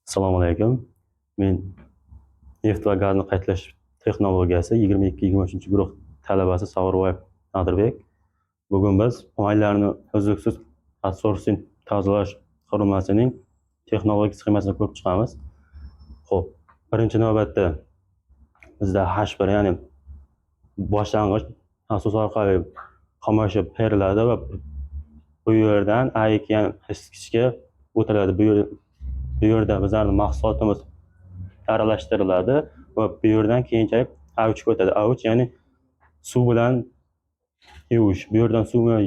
Assalomu alaykum. Men neft va gazni qaytalash texnologiyasi 22-23 guruh talabasi Sag'irboyev Nodirbek. Bugun biz maylarni uzluksiz adsorbsion tozalash qurilmasining texnologik sxemasini ko'rib chiqamiz. Xo'p, birinchi navbatda bizda H1, ya'ni boshlang'ich nasos orqali xomashyo beriladi va bu yerdan A2, ya'ni isitgichga o'tiladi. Bu yerda bizlarni mahsulotimiz aralashtiriladi va bu yerdan keyinchalik A3 ga o'tadi. A3, ya'ni suv bilan yuvish. Bu yerdan suv bilan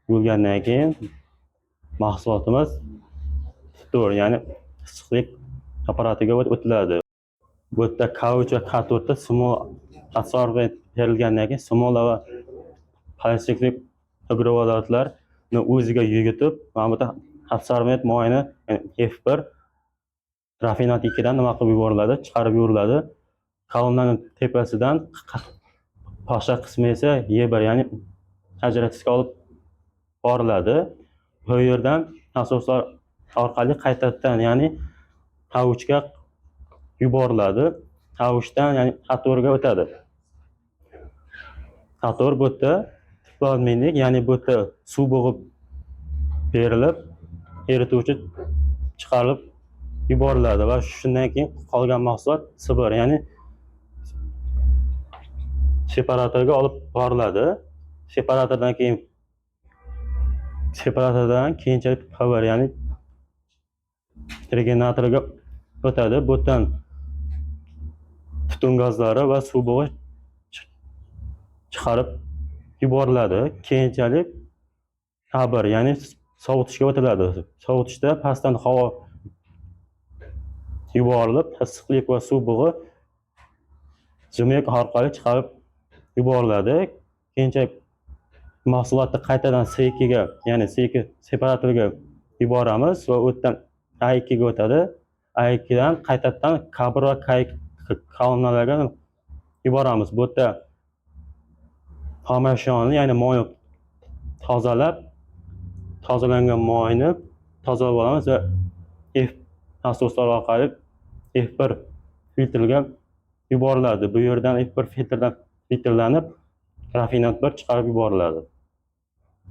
yuvilgandan keyin mahsulotimiz to'g'ri, ya'ni issiqlik apparatiga o'tiladi. Bu yerda K3 va K4 da smola adsorbent berilgandan keyin smola va plastikli uglevodorodlarni o'ziga yutib, mana bu yerda adsorbent moyini, ya'ni F1 rafinat 2 dan nima qilib yuboriladi, chiqarib yuboriladi. Kolonnaning tepasidan boshqa qismi esa E1, ya'ni ajratishga olib boriladi. Bu yerdan nasoslar orqali qaytadan, ya'ni A3 ga yuboriladi. A3 dan, ya'ni A4 ga o'tadi. A4 bu yerda теплообменник, ya'ni bu yerda suv bug'i berilib, erituvchi chiqarib yuboriladi va shundan keyin qolgan mahsulot S1, ya'ni separatorga olib boriladi. Separatordan keyinchalik P1, ya'ni regeneratorga o'tadi. Bu yerdan tutun gazlari va suv bug'i chiqarib yuboriladi. Keyinchalik A1, ya'ni sovutishga o'tiladi. Sovutishda pastdan havo yuborilib, issiqlik va suv bug'i жмых orqali chiqarib yuboriladi. Keyinchalik mahsulotni qaytadan C2 ga, ya'ni C2 separatorga yuboramiz va u yerdan A2 ga o'tadi. A2 dan qaytadan K1 va K2 kolonnalarga yuboramiz. Bu yerda xomashyoni, ya'ni moyni tozalab, tozalangan moyni tozalab olamiz va F nasoslar orqali F1 filtrga yuboriladi. Bu yerdan F1 filtrdan filtrlanib, rafinat 1 chiqarib yuboriladi.